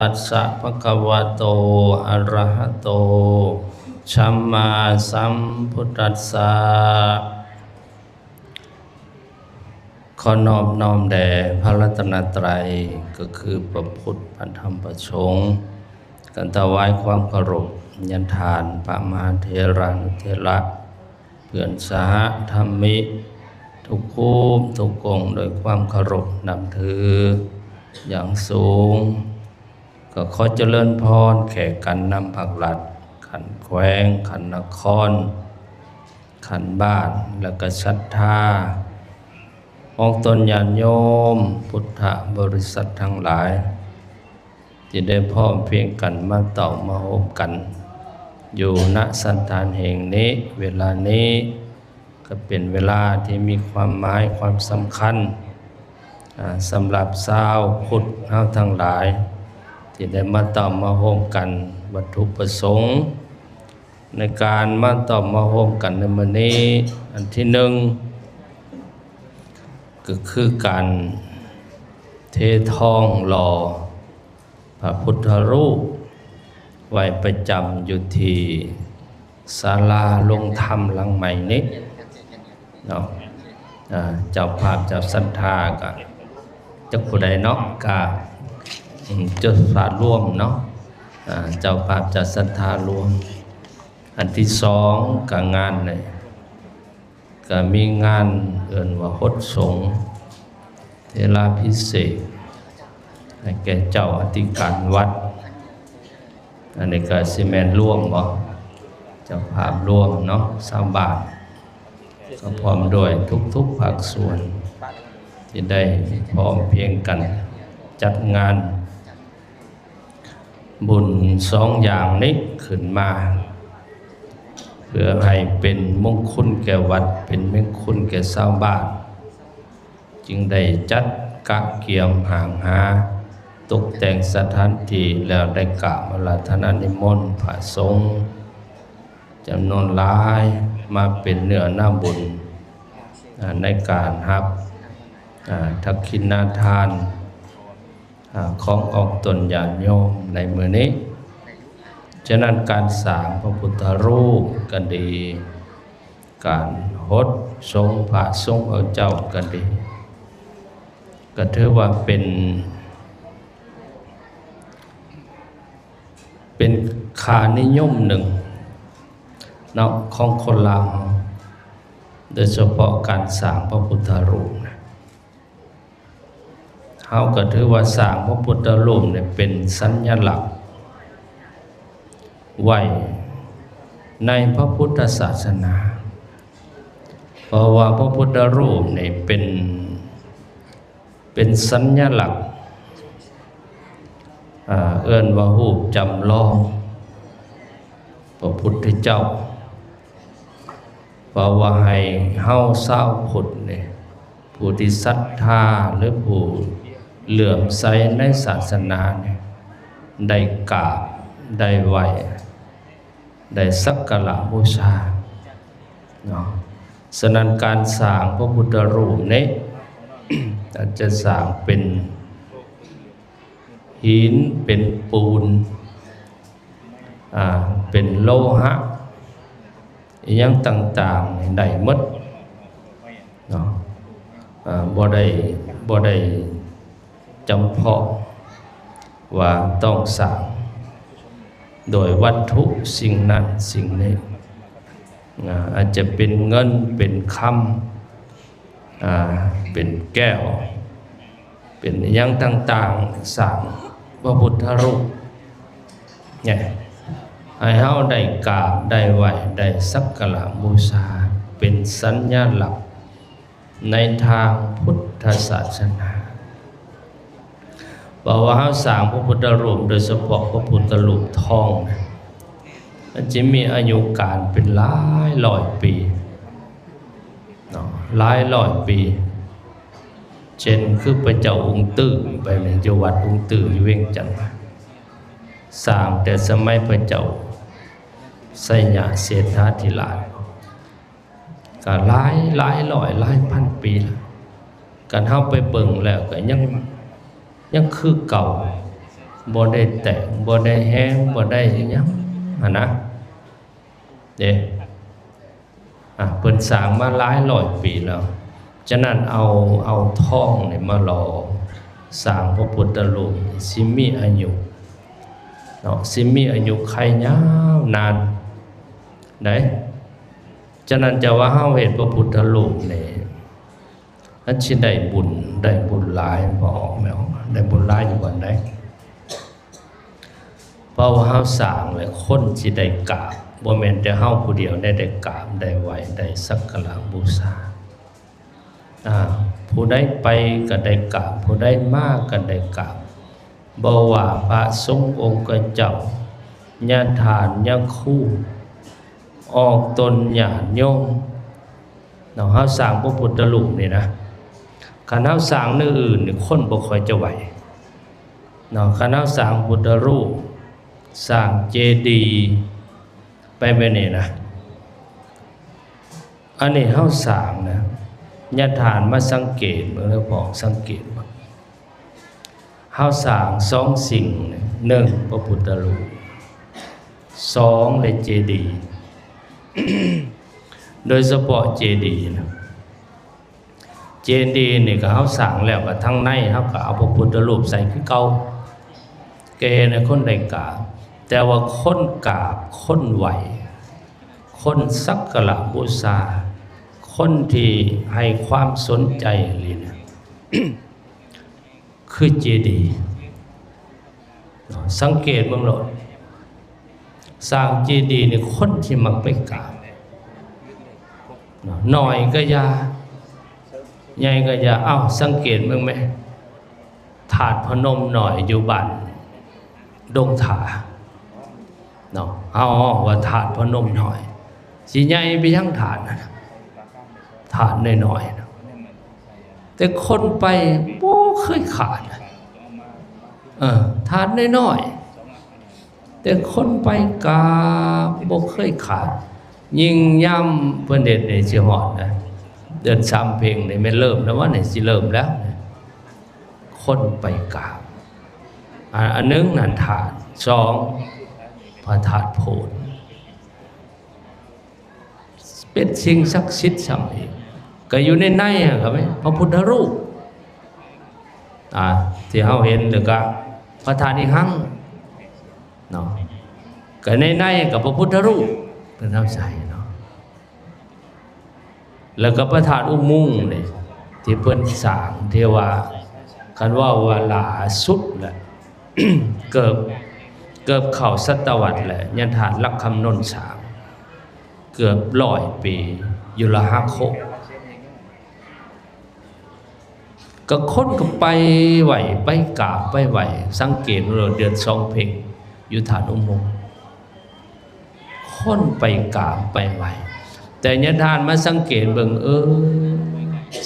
ຕັດສະ ພະຄະວະໂຕ ອະລະຫະໂຕ ສຳມາສຳພຸດທັດສະ. ຂໍນອບນ້ອມແດ່ພະລັດຕະນະໄຕ ກໍຄືພະພຸດ ພະທຳ ພະສົງ, ການຖວາຍຄວາມເຄົາລົບຍານທ່ານພະມະຫາເຖລານຸເຖລະ ເພື່ອນສະຫະທຳມິກທຸກຮູບທຸກອົງ ໂດຍຄວາມເຄົາລົບນັບຖືຢ່າງສູງ. ກໍຂໍຈະເລີນພອນແຂກການນຳພາກລັດ, ຂັ້ນແຂວງ, ຂັ້ນນະຄອນ, ຂັ້ນບ້ານ ແລະ ກໍສັດທາອອກຕົນຍາດໂຍມພຸດທະບໍລິສັດທັງຫຼາຍ ທີ່ໄດ້ພ້ອມພຽງກັນມາເຕົ້າມາໂຮມກັນຢູ່ ນະ ສະຖານແຫ່ງນີ້. ເວລານີ້ກໍເປັນເວລາທີ່ມີຄວາມໝາຍຄວາມສຳຄັນ ອາ ສຳລັບຊາວພຸດເຮົາທັງຫຼາຍ ທີ່ໄດ້ມາເຕົ້າມາໂຮມກັນ. ວັດຖຸປະສົງໃນການມາເຕົ້າມາໂຮມກັນໃນມື້ນີ້ ອັນທີໜຶ່ງ ກໍຄືການເທທອງຫຼໍ່ພະພຸດທະຮູບໄວ້ປະຈຳຢູ່ທີ່ສາລາລົງທຳຫຼັງໃໝ່ນີ້ເນາະ. ອາ ເຈົ້າພາບເຈົ້າສັດທາກະຈັກຜູ້ໃດເນາະ ກະ ອືມ ເຈົ້າສາດລວມເນາະ, ອາ ເຈົ້າພາບເຈົ້າສັດທາລວມ. ອັນທີສອງ ກະງານນີ້ ກະມີງານເອີ້ນວ່າຫົດສົງເຖລາພິເສກໃຫ້ແກ່ເຈົ້າອະທິການວັດ. ອັນນີ້ກະຊິແມ່ນລວມບໍ? ເຈົ້າພາບລວມເນາະ, ຊາວບ້ານ ກໍພ້ອມດ້ວຍທຸກໆພາກສ່ວນ ທີ່ໄດ້ພ້ອມພຽງກັນຈັດງານ ບຸນສອງຢ່າງນີ້ຂຶ້ນມາ ເພື່ອໃຫ້ເປັນມົງຄຸນແກ່ວັດ ເປັນມົງຄຸນແກ່ຊາວບ້ານ, ຈຶ່ງໄດ້ຈັດກະກຽມຫ້າງຫາ ຕົກແຕ່ງສະຖານທີ່ ແລ້ວໄດ້ກາບອາລາທະນານິມົນພະສົງຈຳນວນຫຼາຍ ມາເປັນເນື້ອນາບຸນ ອາ ໃນການຮັບ ອາ ທັກຂິນນາທານ ອາ ຂອງອອກຕົນຍາດໂຍມໃນມື້ນີ້. ສະນັ້ນ ການສ້າງພະພຸດທະຮູບກໍດີ, ການຫົດສົງພະສົງເອົາເຈົ້າກໍດີ, ກໍຖືວ່າເປັນ ເປັນຄ່ານິຍົມໜຶ່ງເນາະ ຂອງຄົນລາວເຮົາ, ໂດຍສະເພາະການສ້າງພະພຸດທະຮູບນະ. ເຮົາກໍຖືວ່າສ້າງພະພຸດທະຮູບນີ້ເປັນສັນຍະລັກໄວ້ໃນພະພຸດທະສາສະໜາ, ເພາະວ່າພະພຸດທະຮູບນີ້ເປັນ ເປັນສັນຍະລັກ ເອີ້ນວ່າຮູບຈຳລອງພະພຸດທະເຈົ້າ. ເພາະວ່າໃຫ້ເຮົາຊາວພຸດນີ້ ຜູ້ທີ່ສັດທາ ຫຼື ຜູ້ເຫຼື້ອມໃສໃນສາສະໜານີ້ ໄດ້ກາບ ໄດ້ໄຫວ້ ໄດ້ສັກກາລະບູຊາເນາະ. ສະນັ້ນ ການສ້າງພະພຸດທະຮູບນີ້ ອາດຈະສ້າງເປັນຫີນ ເປັນປູນ ອາ ເປັນໂລຫະ ອີ່ຫຍັງຕ່າງໆ ນີ້ໄດ້ໝົດເນາະ. ອາ ບໍ່ໄດ້ ບໍ່ໄດ້ຈຳເພາະວ່າຕ້ອງສ້າງໂດຍວັດຖຸສິ່ງນັ້ນສິ່ງນີ້, ອາ ອາດຈະເປັນເງິນ ເປັນຄຳ ອາ ເປັນແກ້ວ ເປັນອີ່ຫຍັງຕ່າງໆ ສ້າງພະພຸດທະຮູບ ໃຫ້ເຮົາໄດ້ກາບ ໄດ້ໄຫວ້ ໄດ້ສັກກາລະບູຊາ ເປັນສັນຍະລັກໃນທາງພຸດທະສາສະໜາ. ເພາະວ່າເຮົາສ້າງພະພຸດທະຮູບ ໂດຍສະເພາະພະພຸດທະຮູບທອງນະ ມັນຈະມີອາຍຸການເປັນຫຼາຍຮ້ອຍປີເນາະ, ຫຼາຍຮ້ອຍປີ. ເຊັ່ນ ຄືພະເຈົ້າອົງຕື້ໄປນີ້ ຢູ່ວັດອົງຕື້ ຢູ່ວຽງຈັນ ສ້າງແຕ່ສະໄໝພະເຈົ້າໄຊຍະເສດຖາທິລາດ ກໍຫຼາຍ ຫຼາຍຮ້ອຍ ຫຼາຍພັນປີລະ. ຄັນເຮົາໄປເບິ່ງແລ້ວກໍຍັງ ຍັງຄືເກົ່າ ບໍ່ໄດ້ແຕ່ງ ບໍ່ໄດ້ແຮງ ບໍ່ໄດ້ຫຍັງຫັ້ນນະ ເດ້. ອ່າ ເພິ່ນສ້າງມາຫຼາຍຮ້ອຍປີແລ້ວ. ສະນັ້ນເອົາ ເອົາທອງນີ້ມາຫຼໍ່ສ້າງພະພຸດທະຮູບ ຊິມີອາຍຸເນາະ ຊິມີອາຍຸໄຂຍາວນານໄດ໋. ສະນັ້ນຈະວ່າເຮົາເຮັດພະພຸດທະຮູບນີ້ ມັນຊິໄດ້ບຸນ ໄດ້ບຸນຫຼາຍ ບໍ່ອອກແນວ ໄດ້ບຸນຫຼາຍຢູ່ບ່ອນໃດ? ເພາະວ່າເຮົາສ້າງແລ້ວຄົນຊິໄດ້ກາບ ບໍ່ແມ່ນແຕ່ເຮົາຜູ້ດຽວໄດ້ ໄດ້ກາບ ໄດ້ໄຫວ້ ໄດ້ສັກກາລະບູຊາ. ອາ ຜູ້ໃດໄປກໍໄດ້ກາບ ຜູ້ໃດມາກໍໄດ້ກາບ ບໍ່ວ່າພະສົງອົງຄະເຈົ້າ ຍາທ່ານ ຍາຄູ ອອກຕົນ ຍາດໂຍມເນາະ. ເຮົາສ້າງພະພຸດທະຮູບນີ້ນະ ຄັນເຮົາສ້າງແນວອື່ນນີ້ ຄົນບໍ່ຄ່ອຍຈະໄຫວ້ເນາະ. ຄັນເຮົາສ້າງພຸດທະຮູບ ສ້າງເຈດີ ໄປແບບນີ້ນະ ອັນນີ້ເຮົາສ້າງນະ ຍາທ່ານມາສັງເກດເບິ່ງເດີ ພວກເຮົາສັງເກດເບິ່ງ ເຮົາສ້າງສອງສິ່ງ ໜຶ່ງ ພະພຸດທະຮູບ ສອງ ແລະ ເຈດີ. ໂດຍສະເພາະເຈດີນະ ເຈດີນີ້ກໍເຮົາສ້າງແລ້ວ ກໍທາງໃນເຮົາກໍເອົາພະພຸດທະຮູບໃສ່ຄືເກົ່າ ກໍເຮັດໃຫ້ຄົນໄດ້ກາບ. ແຕ່ວ່າຄົນກາບ ຄົນໄຫວ້ ຄົນສັກກາລະບູຊາ ຄົນທີ່ໃຫ້ຄວາມສົນໃຈອີ່ຫຼີນະ ຄືເຈດີເນາະ. ສັງເກດເບິ່ງໂລດ ສ້າງເຈດີນີ້ຄົນທີ່ມັກໄປກາບເນາະ ໜ້ອຍກໍຢ່າ ໃຫຍ່ກໍຢ່າ. ເອົ້າ ສັງເກດເບິ່ງແມ ທາດພະນົມນ້ອຍຢູ່ບ້ານດົງທາເນາະ ເຮົາຮ້ອງວ່າທາດພະນົມນ້ອຍ ຊິໃຫຍ່ໄປຫຍັງທາດນັ້ນນະ ທາດນ້ອຍໆນະ. ແຕ່ຄົນໄປບໍ່ເຄີຍຂາດ ເອີ ທາດນ້ອຍໆ ແຕ່ຄົນໄປກາບບໍ່ເຄີຍຂາດ. ຍິ່ງຍາມເພິ່ນເຮັດນີ້ຊິຮອດນະ ເດືອນສາມເພັງນີ້ແມ່ນເລີ່ມແລ້ວວະນີ້ ຊິເລີ່ມແລ້ວນະ ຄົນໄປກາບ. ອາ ອັນໜຶ່ງນັ້ນທາດ ສອງ ພະທາດໂພນ ເປັນສິ່ງສັກສິດຊ້ຳອີກ ກໍຢູ່ໃນໃນຫັ້ນກໍມີພະພຸດທະຮູບ ອ່າ ທີ່ເຮົາເຫັນ ແລ້ວກໍພະທາດອີ່ຮັ່ງເນາະ ກໍໃນໃນກໍພະພຸດທະຮູບ ເພິ່ນເອົາໃສ່ເນາະ. ແລ້ວກໍພະທາດອຸໂມງນີ້ ທີ່ເພິ່ນສ້າງ ທີ່ວ່າ ຄັນເວົ້າວ່າຫຼ້າສຸດແຫຼະ ເກືອບ ເກືອບເຂົ້າສະຕະວັດແລ້ວ ຍາທ່ານຫຼັກຄຳນົນສ້າງ ເກືອບຮ້ອຍປີ ຢູ່ລະຫະໂຄ ກໍຄົນກໍໄປໄຫວ້ ໄປກາບໄປໄຫວ້. ສັງເກດເບິ່ງໂລດ ເດືອນສອງເພັງ ຢູ່ທາດອຸໂມງ ຄົນໄປກາບໄປໄຫວ້. ແຕ່ຍາທ່ານມາສັງເກດເບິ່ງ ເອີ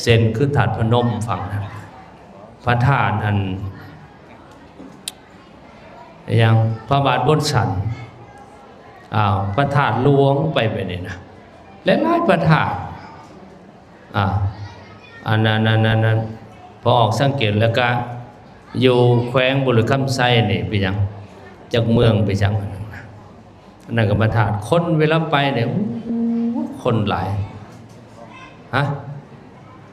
ເຊັ່ນຄືທາດພະນົມຝັ່ງນັ້ນ ພະທາດອັນ ຫຍັງ ພະບາດບົນສັນ ອ່າ ພະທາດຫຼວງໄປແບບນີ້ນະ ຫຼາຍໆພະທາດ ອ່າ ອັນນັ້ນ ອັນນັ້ນ ອັນນັ້ນ ພໍອອກສັງເກດ ແລ້ວກະຢູ່ແຂວງບໍລິຄຳໄຊນີ້ເປັນຫຍັງ ຈັກເມືອງໄປຫຍັງ ອັນນັ້ນນະ ອັນນັ້ນກໍພະທາດ ຄົນເວລາໄປນີ້ ໂອ້ ຄົນຫຼາຍ ຮະ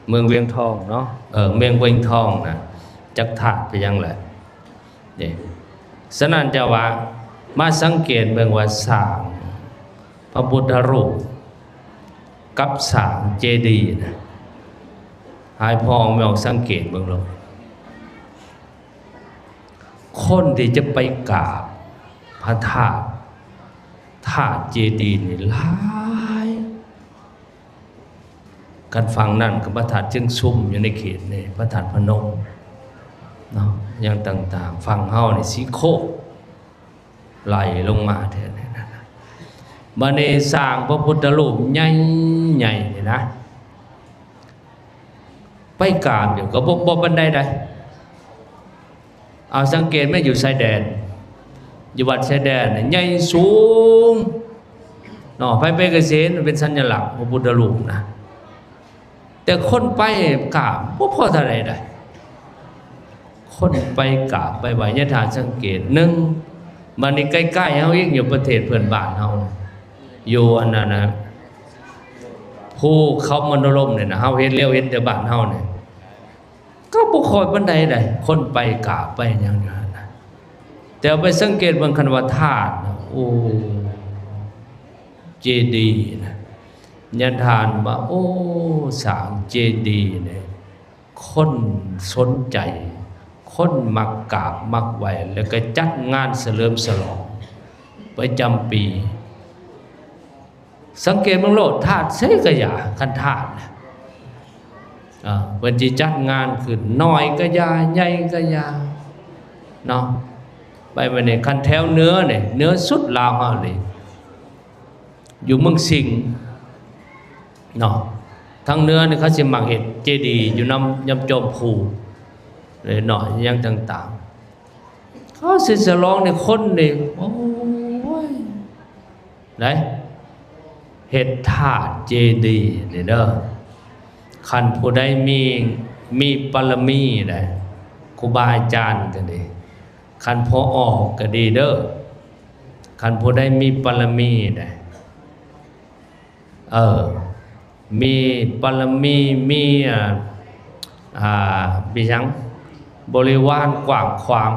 ເມືອງວຽງທອງເນາະ ເອີ ເມືອງວຽງທອງນະ ຈັກທາດໄປຫຍັງແຫຼະ ເດ້. ສະນັ້ນຈະວ່າມາສັງເກດເບິ່ງວ່າສ້າງພະພຸດທະຮູບກັບສ້າງເຈດີນະ ໃຫ້ພໍ່ແມ່ອອກສັງເກດເບິ່ງໂລດ ຄົນທີ່ຈະໄປກາບພະທາດ ທາດເຈດີນີ້ຫຼາຍ. ຄັນຝັ່ງນັ້ນກໍພະທາດເຊີງຊຸມ ຢູ່ໃນເຂດນີ້ ພະທາດພະນົມເນາະ ຢ່າງຕ່າງໆ ຝັ່ງເຮົານີ້ສີໂຄກ ໄລ່ລົງມາແທ້ນັ້ນນະ. ບັດນີ້ສ້າງພະພຸດທະຮູບໃຫຍ່ໆນີ້ນະ ໄປກາບຢູ່ກໍບໍ່ ບໍ່ປານໃດໃດ. ເອົາ ສັງເກດແມ່ນຢູ່ຊາຍແດນ ຢູ່ວັດຊາຍແດນນີ້ໃຫຍ່ສູງເນາະ ໃຜໄປກໍຊິເຫັນເປັນສັນຍະລັກພະພຸດທະຮູບນະ ແຕ່ຄົນໄປກາບບໍ່ພໍເທົ່າໃດໃດ. ຄ ຄົນໄປກາບໄປໄຫວ້ ຍາທ່ານສັງເກດ ໜຶ່ງ ບາດນີ້ໃກ້ໆເຮົາອີກ ຢູ່ປະເທດເພື່ອນບ້ານເຮົາ ຢູ່ອັນນັ້ນນະ ພູເຂົາມະໂນລົມນີ້ນະ ເຮົາເຫັນ ລຽວເຫັນແຕ່ບ້ານເຮົານີ້ ກໍບໍ່ຄ່ອຍປານໃດໃດ໋ ຄົນໄປກາບໄປຫຍັງຢູ່ຫັ້ນນະ ແຕ່ໄປສັງເກດເບິ່ງ ຄັນວ່າທາດນະ ໂອ້ ເຈດີນະ ຍາທ່ານວ່າ ໂອ້ ສ້າງເຈດີນີ້ ຄົນສົນໃຈ ຄົນມັກກາບມັກໄຫວ້ ແລ້ວກໍຈັດງານສະເຫຼີມສະຫຼອງປະຈຳປີ. ສັງເກດເບິ່ງໂລດ ທາດໃສກະຢ່າ ຄັນທາດນະ ອ່າ ເພິ່ນຊິຈັດງານຂຶ້ນ ນ້ອຍກະຢ່າ ໃຫຍ່ກະຢ່າເນາະ. ໄປບັດນີ້ ຄັນແຖວເໜືອນີ້ ເໜືອສຸດລາວເຮົານີ້ ຢູ່ເມືອງສິງເນາະ ທາງເໜືອນີ້ເຂົາຊິມັກເຮັດເຈດີຢູ່ນຳ ນຳຈອມພູເນາະ ຫຍັງຕ່າງໆ ເຂົາຊິສະຫຼອງໃນຄົນນີ້ ໂອ້ຍ ໄດ້ເຮັດທາດເຈດີນີ້ເດີ ຄັນຜູ້ໃດມີ ມີບາລະມີໄດ໋ ຄູບາອາຈານກໍດີ ຄັນພໍ່ອອກກໍດີເດີ ຄັນຜູ້ໃດມີບາລະມີໄດ໋ ເອີ ມີບາລະມີ ມີ ອ່າ ອ່າ ມີຫຍັງ ບໍລິວານກວ້າງຂວາງ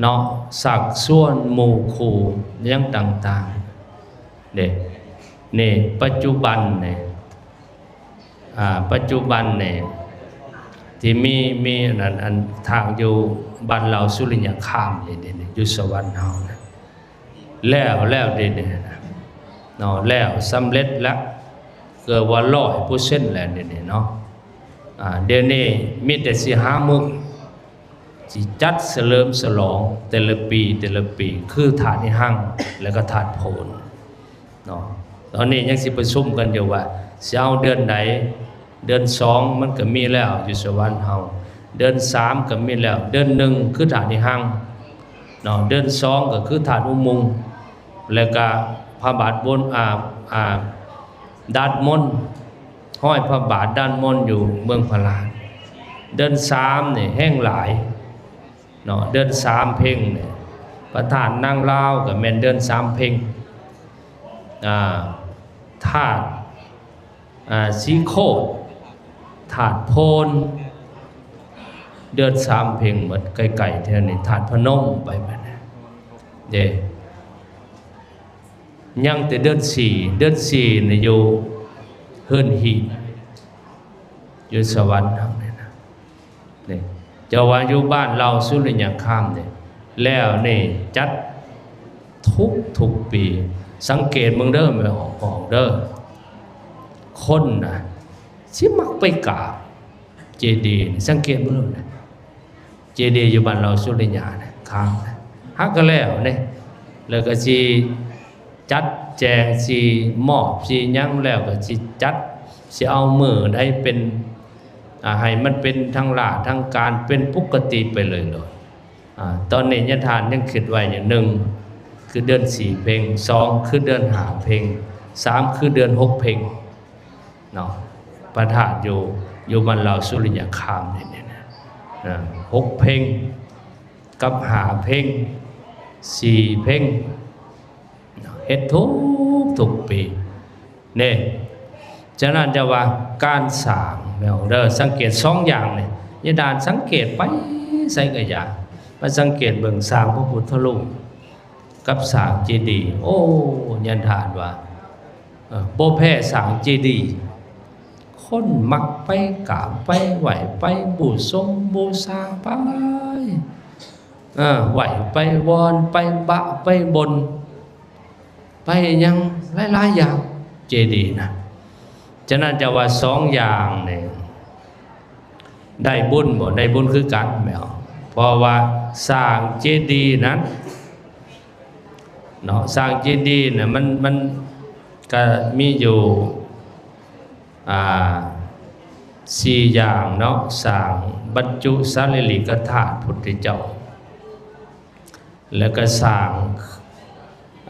ເນາະ ຊັກຊວນໝູ່ຄູ່ຫຍັງຕ່າງໆເດ້. ນີ້ ປັດຈຸບັນນີ້ ອ່າ ປັດຈຸບັນນີ້ ທີ່ມີ ມີອັນນັ້ນ ອັນທາງຢູ່ບ້ານລາວສຸລິຍະຄາມນີ້ເດ້ ຢູ່ສະຫວັນເຮົານະ ແລ້ວ ແລ້ວເດນີ້ນະເນາະ ແລ້ວສຳເລັດລະ ເກືອບວ່າຮ້ອຍເປີເຊັນແລ້ວເດນີ້ເນາະ. ອ່າ ດຽວນີ້ມີແຕ່ຊິຫາມື້ຊິຈັດສະເຫຼີມສະຫຼອງແຕ່ລະປີ ແຕ່ລະປີ ຄືທາດອີຮັ່ງ ແລ້ວກໍທາດໂພນເນາະ. ຕອນນີ້ຍັງຊິປະຊຸມກັນຢູ່ວ່າຊິເອົາເດືອນໃດ ເດືອນສອງມັນກໍມີແລ້ວຢູ່ສະຫວັນເຮົາ ເດືອນສາມກໍມີແລ້ວ ເດືອນໜຶ່ງຄືທາດອີຮັ່ງເນາະ ເດືອນສອງກໍຄືທາດອຸມົງ ແລ້ວກະພະບາດບົນ ອ່າ ອ່າ ດາດມົນ ຮ້ອຍພະບາດດາດມົນຢູ່ເມືອງພະລານ ເດືອນສາມນີ້ແຮງຫຼາຍເນາະ ເດືອນສາມເພັງນີ້ ພະທາດນາງລາວກໍແມ່ນເດືອນສາມເພັງ ອ່າ ທາດ ອ່າ ສີໂຄດ ທາດໂພນ ເດືອນສາມເພັງໝົດ ໃກ້ໆແຖວນີ້ ທາດພະນົມໄປແມ່ນເດ້. ຍັງແຕ່ເດືອນສີ່ ເດືອນສີ່ນີ້ຢູ່ເຮືອນຫີນ ຢູ່ສະຫວັນເຮົານີ້ນະ. ນີ້ ເຈົ້າວ່າຢູ່ບ້ານລາວສຸລິຍະຄາມນີ້ ແລ້ວນີ້ຈັດທຸກ ທຸກປີ ສັງເກດເບິ່ງເດີ ແມ່ອອກເດີ ຄົນນະຊິມັກໄປກາບເຈດີ ສັງເກດເບິ່ງນະ ເຈດີຢູ່ບ້ານລາວສຸລິຍະນະ ຄາມນະ ຫາກະແລ້ວເດ້ ແລ້ວກະຊິ ຈັດແຈງ ຊິມອບ ຊິຫຍັງ ແລ້ວກໍຊິຈັດ ຊິເອົາມື້ໃດເປັນ ອ່າ ໃຫ້ມັນເປັນທາງລາດທາງການ ເປັນປົກກະຕິໄປເລີຍໂລດ. ອ່າ ຕອນນີ້ຍາທ່ານຍັງຄິດໄວ້ຢູ່ ໜຶ່ງ ຄືເດືອນສີ່ເພັງ, ສອງ ຄືເດືອນຫ້າເພັງ, ສາມ ຄືເດືອນຫົກເພັງເນາະ. ພະທາດຢູ່ ຢູ່ບ້ານລາວສຸລິຍະຄາມນີ້ນະ ຫົກເພັງກັບຫ້າເພັງ ສີ່ເພັງ ເຮັດທຸກ ທຸກປີເດ້. ສະນັ້ນຈະວ່າການສ້າງແມ່ນເດີ ສັງເກດສອງຢ່າງນີ້ ຍາທ່ານສັງເກດໄປໃສກະຢ່າ ມາສັງເກດເບິ່ງສ້າງພະພຸດທະຮູບກັບສ້າງເຈດີ ໂອ້ ຍາທ່ານວ່າ ເອີ ບໍ່ແພ້ສ້າງເຈດີ ຄົນມັກໄປກາບໄປໄຫວ້ ໄປບູຊົງບູຊາ ໄປ ເອີ ໄຫວ້ໄປວອນ ໄປບະໄປບົນ ໄປຫຍັງຫຼາຍໆຢ່າງ ເຈດີນະ. ສະນັ້ນຈະວ່າສອງຢ່າງນີ້ ໄດ້ບຸນບໍ່? ໄດ້ບຸນຄືກັນແມ່ນ ເພາະວ່າສ້າງເຈດີນັ້ນເນາະ ສ້າງເຈດີນະ ມັນ ມັນກະມີຢູ່ ອ່າ ສີ່ຢ່າງເນາະ ສ້າງບັນຈຸສາລີລິກະທາດພຸດທະເຈົ້າ ແລ້ວກະສ້າງ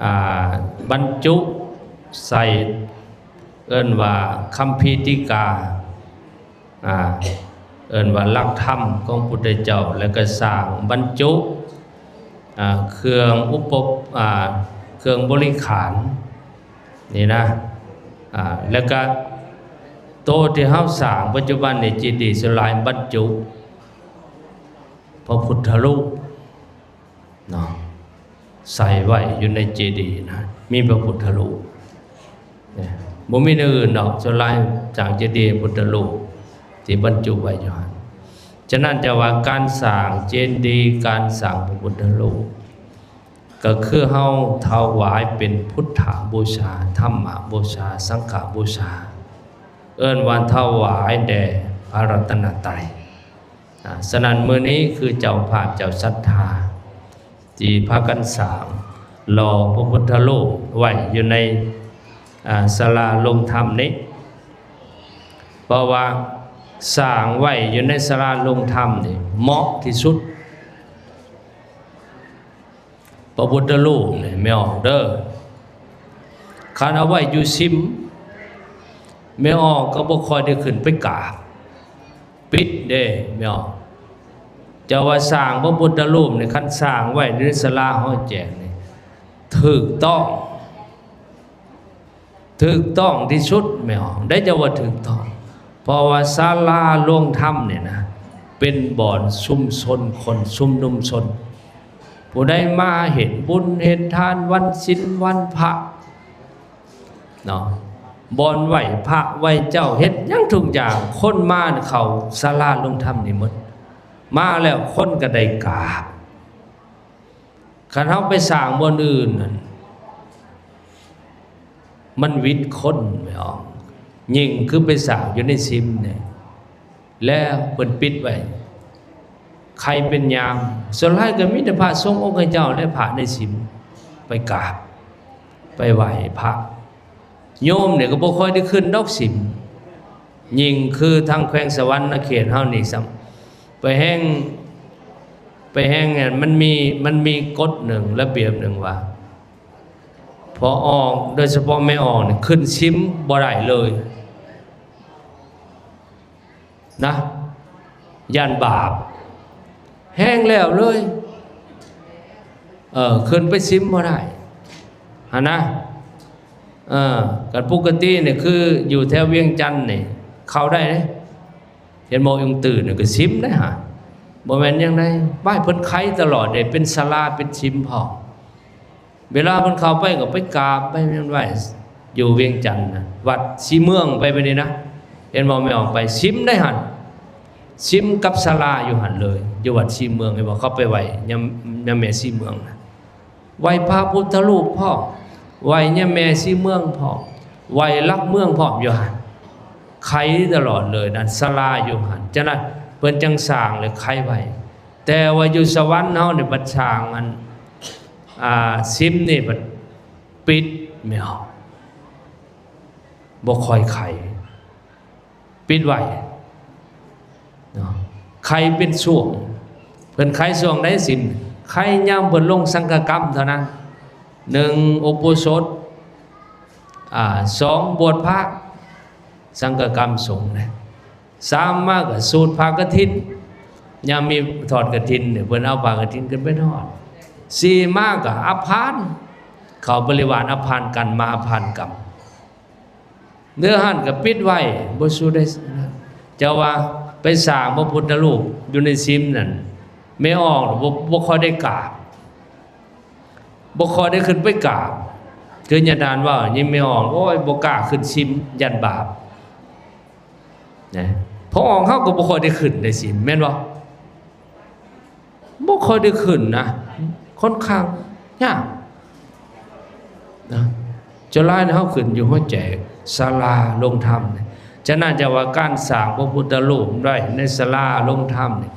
ອ່າ ບັນຈຸໃສ່ ເອີ້ນວ່າຄຳພີຕິກາ ອ່າ ເອີ້ນວ່າຫຼັກທຳຂອງພຸດທະເຈົ້າ ແລ້ວກໍສ້າງບັນຈຸ ອ່າ ເຄື່ອງອຸປະ ອ່າ ເຄື່ອງບໍລິຂານນີ້ນະ ອ່າ ແລ້ວກໍໂຕທີ່ເຮົາສ້າງປັດຈຸບັນນີ້ ເຈດີສ່ວນຫຼາຍບັນຈຸພະພຸດທະຮູບ ເນາະ ໃສ່ໄວ້ຢູ່ໃນເຈດີນະ ມີພະພຸດທະຮູບ ເນາະ ບໍ່ມີແນວອື່ນດອກ ສ່ວນຫຼາຍສ້າງເຈດີພຸດທະຮູບທີ່ບັນຈຸໄວ້ຢູ່ຫັ້ນ. ສະນັ້ນຈະວ່າການສ້າງເຈດີ ການສ້າງພະພຸດທະຮູບ ກໍຄືເຮົາຖວາຍເປັນພຸດທະບູຊາ ທຳມະບູຊາ ສັງຄະບູຊາ ເອີ້ນວ່າຖວາຍແດ່ພະລັດຕະນະໄຕ. ອາ ສະນັ້ນມື້ນີ້ຄືເຈົ້າພາບເຈົ້າສັດທາ ທີ່ພາກັນສ້າງຫຼໍ່ພະພຸດທະຮູບໄວ້ຢູ່ໃນ ອາ ສາລາລົງທຳນີ້ ເພາະວ່າສ້າງໄວ້ຢູ່ໃນສາລາລົງທຳນີ້ເໝາະທີ່ສຸດ. ພະພຸດທະຮູບນີ້ແມ່ອອກເດີ ຄັນເອົາໄວ້ຢູ່ຊິມ ແມ່ອອກກໍບໍ່ຄ່ອຍໄດ້ຂຶ້ນໄປກາບ ປິດເດ້ແມ່ອອກ. ເຈົ້າວ່າສ້າງພະພຸດທະຮູບນີ້ ຄັນສ້າງໄວ້ໃນສາລາຫ້ອຍແຈງນີ້ ຖືກຕ້ອງ ຖືກຕ້ອງທີ່ສຸດແມ່ອອກ ໄດ້ຈະວ່າຖືກຕ້ອງ ເພາະວ່າສາລາລົງທຳນີ້ນະ ເປັນບ່ອນຊຸມຊົນຄົນ ຊຸມນຸມຊົນ ຜູ້ໃດມາເຮັດບຸນເຮັດທານ ວັນສິນວັນພະເນາະ ບ່ອນໄຫວ້ພະໄຫວ້ເຈົ້າ ເຮັດຫຍັງທຸກຢ່າງ ຄົນມາເຂົ້າສາລາລົງທຳນີ້ໝົດ ມາແລ້ວຄົນກໍໄດ້ກາບ. ຄັນເຮົາໄປສ້າງບ່ອນອື່ນນັ້ນ ມັນຫວິດຄົນແມ່ອອກ ຍິ່ງຄືໄປສ້າງຢູ່ໃນຊິມນີ້ ແລ້ວເພິ່ນປິດໄວ້ ໃຜເປັນຍາມ ສ່ວນຫຼາຍກໍມີແຕ່ພະສົງອົງຂະເຈົ້າ ແລະ ພະໃນຊິມ ໄປກາບ ໄປໄຫວ້ພະ ໂຍມນີ້ກໍບໍ່ຄ່ອຍໄດ້ຂຶ້ນດອກຊິມ ຍິ່ງຄືທາງແຂວງສະຫວັນນະເຂດເຮົານີ້ຊ້ຳ ໄປແຮງ ໄປແຮງ ອັນ ມັນມີ ມັນມີກົດໜຶ່ງ ລະບຽບໜຶ່ງວ່າ ພໍ່ອອກ ໂດຍສະເພາະແມ່ອອກນີ້ ຂຶ້ນຊິມບໍ່ໄດ້ເລີຍນະ ຢ້ານບາບ ແຮງແລ້ວເລີຍ ເອີ ຂຶ້ນໄປຊິມບໍ່ໄດ້ຫັ້ນນະ. ເອີ ກັນປົກກະຕິນີ້ຄືຢູ່ແຖວວຽງຈັນນີ້ເຂົ້າໄດ້ເດ້ ເຫັນບໍ່? ອຶງຕື່ນກໍຊິມໄດ້ຫາ ບໍ່ແມ່ນຫຍັງໃດ ບ້ານເພິ່ນໄຂຕະຫຼອດເດ້ ເປັນສາລາເປັນຊິມພ້ອມ. ເວລາເພິ່ນເຂົ້າໄປກໍໄປກາບໄປແມ່ນໄຫວ້ ຢູ່ວຽງຈັນນະ ວັດສີເມືອງໄປບາດນີ້ນະ ເຫັນບໍ່? ແມ່ອອກໄປຊິມໄດ້ຫັ້ນ ຊິມກັບສາລາຢູ່ຫັ້ນເລີຍ ຢູ່ວັດສີເມືອງ ເຫັນບໍ່? ເຂົາໄປໄຫວ້ຍາ ຍາແມ່ສີເມືອງນະ ໄຫວ້ພະພຸດທະຮູບພ້ອມ ໄຫວ້ຍາແມ່ສີເມືອງພ້ອມ ໄຫວ້ຫຼັກເມືອງພ້ອມ ຢູ່ຫັ້ນ ໄຂຕະຫຼອດເລີຍນັ້ນ ສາລາຢູ່ຫັ້ນ. ຈະນັ້ນເພິ່ນຈັ່ງສ້າງ ແລະ ໄຂໄວ້. ແຕ່ວ່າຢູ່ສະຫວັນເຮົານີ້ ບັດສ້າງອັນ ອ່າ ຊິມນີ້ບັດປິດແມ່ນບໍ່? ບໍ່ຄ່ອຍໄຂ ປິດໄວ້ເນາະ ໄຂເປັນຊ່ວງ. ເພິ່ນໄຂຊ່ວງໃດ? ຊິມ ໄຂຍາມເພິ່ນລົງສັງຄະກຳເທົ່ານັ້ນ. ໜຶ່ງ ອຸໂບສົດ ອ່າ ສອງ ບວດພະ ສັງຄະກຳສົງນະ. ສາມມາກໍສູດຜ້າກະຖິນ ຍາມມີທອດກະຖິນນີ້ ເພິ່ນເອົາຜ້າກະຖິນຂຶ້ນໄປທອດ. ສີ່ມາກໍອາພານ ເຂົ້າບໍລິວານອາພານກັນມາອາພານກຳ ເນື້ອຫັ້ນກໍປິດໄວ້ ບໍ່ສູ່ໄດ້. ເຈົ້າວ່າໄປສ້າງພະພຸດທະຮູບຢູ່ໃນຊິມນັ້ນ ແມ່ອອກບໍ່ ບໍ່ຄ່ອຍໄດ້ກາບ ບໍ່ຄ່ອຍໄດ້ຂຶ້ນໄປກາບ. ຄືຍາດານວ່າ ຍິງແມ່ອອກ ໂອ້ຍ ບໍ່ກ້າຂຶ້ນຊິມ ຢ້ານບາບ. ນະ ພໍ່ອອກເຮົາກໍບໍ່ຄ່ອຍໄດ້ຂຶ້ນໄດ້ຊິມ ແມ່ນບໍ່? ບໍ່ຄ່ອຍໄດ້ຂຶ້ນນະ ຂ້ອນຂ້າງຍາກນະ. ຈະຫຼາຍເຮົາຂຶ້ນຢູ່ຫົວໃຈສາລາລົງທຳ. ຈະນັ້ນຈະວ່າການສ້າງພະພຸດທະຮູບໄວ້ໃນສາລາລົງທຳນີ້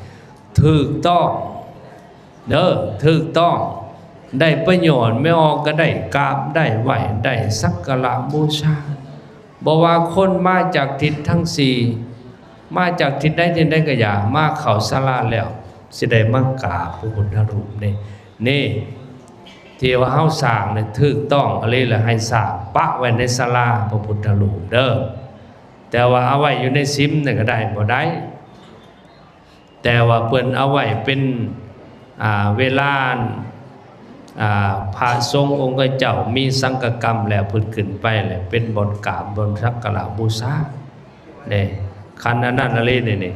ຖືກຕ້ອງເດີ ຖືກຕ້ອງ ໄດ້ປະໂຫຍດ ແມ່ອອກກໍໄດ້ກາບໄດ້ໄຫວ້ ໄດ້ສັກກາລະບູຊາ. ບໍ່ວ່າຄົນມາຈາກທິດທັງສີ່ ມາຈາກທິດໃດທິດໃດກໍຢ່າ ມາເຂົ້າສາລາແລ້ວ ຊິໄດ້ມາກາບພະພຸດທະຮູບນີ້ ນີ້ ທີ່ວ່າເຮົາສ້າງນີ້ຖືກຕ້ອງອີ່ຫຼີ ແລະ ໃຫ້ສ້າງປະໄວ້ໃນສາລາພະພຸດທະຮູບເດີ. ແຕ່ວ່າເອົາໄວ້ຢູ່ໃນຊິມນີ້ກໍໄດ້ ບໍ່ໄດ້. ແຕ່ວ່າເພິ່ນເອົາໄວ້ເປັນ ອ່າ ເວລາ ອ່າ ພະສົງອົງຄະເຈົ້າມີສັງຄະກຳແລ້ວ ເພິ່ນຂຶ້ນໄປແລ້ວເປັນບ່ອນກາບ ບ່ອນສັກກາລະບູຊາເດ້. ຄັນອັນນັ້ນອີ່ຫຼີນີ້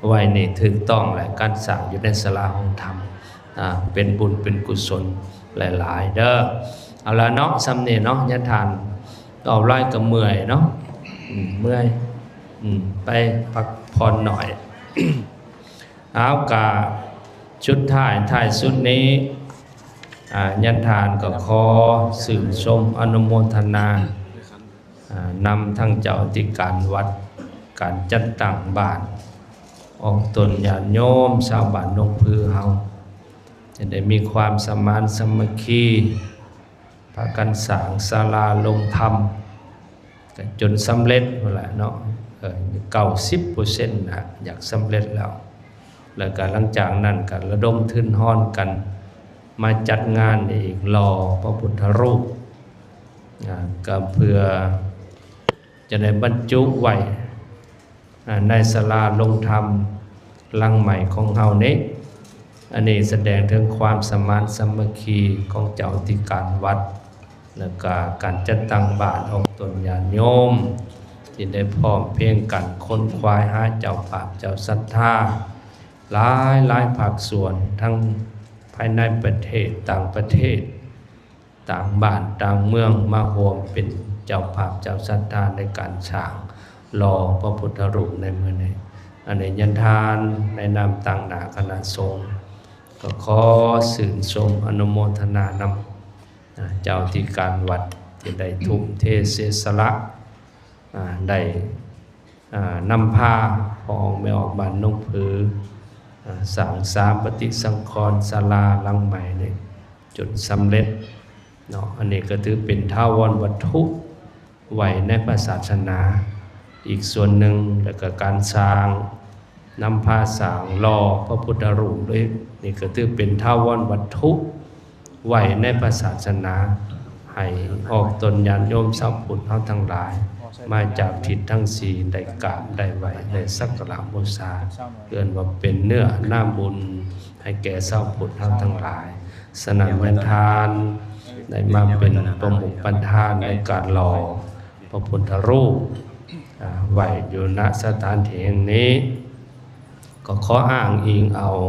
ໄວ້ນີ້ຖືກຕ້ອງແຫຼະ ການສ້າງຢູ່ໃນສາລາຫ້ອງທຳ ອ່າ ເປັນບຸນເປັນກຸສົນຫຼາຍໆເດີ້. ເອົາລະເນາະ ສ່ຳນີ້ເນາະ ຍາທ່ານເວົ້າຫຼາຍກໍເມື່ອຍເນາະ ອືມ ເມື່ອຍ ອືມ ໄປພັກຜ່ອນໜ້ອຍ. ເອົາ ກະສຸດທ້າຍ ທ້າຍສຸດນີ້ ອາ ຍາທ່ານກໍຂໍຊື່ນຊົມອະນຸໂມທະນາ ອາ ນຳທັງເຈົ້າອະທິການວັດ ການຈັດຕັ້ງບ້ານ ອອກຕົນຍາດໂຍມຊາວບ້ານໜອງຜືເຮົາ ຈະໄດ້ມີຄວາມສະໝານສາມັກຄີ ພາກັນສ້າງສາລາລົງທຳ ກໍຈົນສຳເລັດພຸ້ນລະເນາະ ເອີ ເກົ້າສິບເປີເຊັນນະ ຢາກສຳເລັດແລ້ວ. ແລ້ວກໍຫຼັງຈາກນັ້ນກໍລະດົມທຶນຮອນກັນມາຈັດງານອີກ ຫຼໍ່ພະພຸດທະຮູບ ອາ ກໍເພື່ອຈະໄດ້ບັນຈຸໄວ້ ອາ ໃນສາລາລົງທຳຫຼັງໃໝ່ຂອງເຮົານີ້. ອັນນີ້ສະແດງເຖິງຄວາມສະໝານສາມັກຄີຂອງເຈົ້າອະທິການວັດ ແລ້ວກະການຈັດຕັ້ງບ້ານອອກຕົນຍາດໂຍມ ທີ່ໄດ້ພ້ອມພຽງກັນຂົນຂວາຍຫາເຈົ້າພາບເຈົ້າສັດທາ ຫຼາຍໆພາກສ່ວນ ທັງພາຍໃນປະເທດ ຕ່າງປະເທດ ຕ່າງບ້ານຕ່າງເມືອງ ມາຮ່ວມເປັນເຈົ້າພາບເຈົ້າສັດທາໃນການສ້າງຫຼໍ່ພະພຸດທະຮູບໃນມື້ນີ້. ອັນນີ້ຍາທ່ານໃນນາມຕາງໜ້າຄະນະສົງ ກໍຂໍຊື່ນຊົມອະນຸໂມທະນານຳ ອາ ເຈົ້າອະທິການວັດທີ່ໄດ້ທຸ່ມເທເສຍສະຫຼະ ອາ ໄດ້ ອາ ນຳພາພໍ່ອອກແມ່ອອກບ້ານໜອງຜື ອາ ສ້າງສາປະຕິສັງຂອນສາລາຫຼັງໃໝ່ນີ້ຈົນສຳເລັດເນາະ. ອັນນີ້ກໍຖືເປັນຖາວອນວັດຖຸໄວ້ໃນພະສາສະໜາອີກສ່ວນໜຶ່ງ ແລ້ວກໍການສ້າງ ນຳພາສ້າງຫຼໍ່ພະພຸດທະຮູບດ້ວຍ ນີ້ກໍຖືເປັນຖາວອນວັດຖຸໄວ້ໃນພະສາສະໜາ ໃຫ້ອອກຕົນຍາດໂຍມຊາວພຸດເຮົາທັງຫຼາຍ ມາຈາກທິດທັງສີ່ ໄດ້ກາບໄດ້ໄຫວ້ ໄດ້ສັກກາລະບູຊາ ເອີ້ນວ່າເປັນເນື້ອນາບຸນໃຫ້ແກ່ຊາວພຸດເຮົາທັງຫຼາຍ. ສະນັ້ນ ຍາທ່ານໄດ້ມາເປັນປະມຸກປະທານໃນການຫຼໍ່ພະພຸດທະຮູບ ອາ ໄວ້ຢູ່ ນະ ສະຖານທີ່ແຫ່ງນີ້ ກໍຂໍອ້າງອີງເອົາ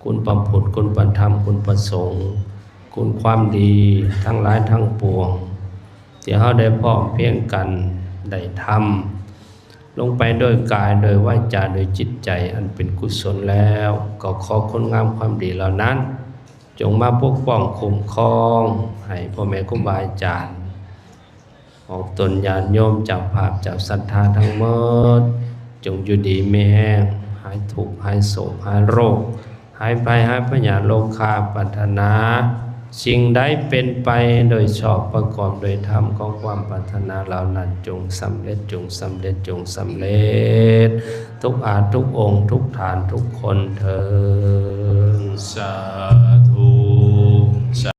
ຄຸນພະພຸດ ຄຸນພະທຳ ຄຸນພະສົງ ຄຸນຄວາມດີທັງຫຼາຍທັງປວງ ທີ່ເຮົາໄດ້ພ້ອມພຽງກັນໄດ້ທຳລົງໄປໂດຍກາຍ ໂດຍວາຈາ ໂດຍຈິດໃຈອັນເປັນກຸສົນແລ້ວ ກໍຂໍຄຸນງາມຄວາມດີເຫຼົ່ານັ້ນ ຈົ່ງມາປົກປ້ອງຄຸ້ມຄອງໃຫ້ພໍ່ແມ່ຄູບາອາຈານ ອອກຕົນຍາດໂຍມ ເຈົ້າພາບເຈົ້າສັດທາທັງໝົດ ຈົ່ງຢູ່ດີມີແຮງ ຫາຍທຸກ ຫາຍໂສກ ຫາຍໂລກ ຫາຍໄພ ຫາຍພະຍາດໂລຄາ. ປາດຖະໜາສິ່ງໃດເປັນໄປໂດຍຊອບ ປະກອບໂດຍທຳ ຂອງຄວາມປາດຖະໜາເຫຼົ່ານັ້ນ ຈົ່ງສຳເລັດ ຈົ່ງສຳເລັດ ຈົ່ງສຳເລັດ ທຸກອາດທຸກອົງ ທຸກທ່ານທຸກຄົນເທີ້ນ ສາທຸ.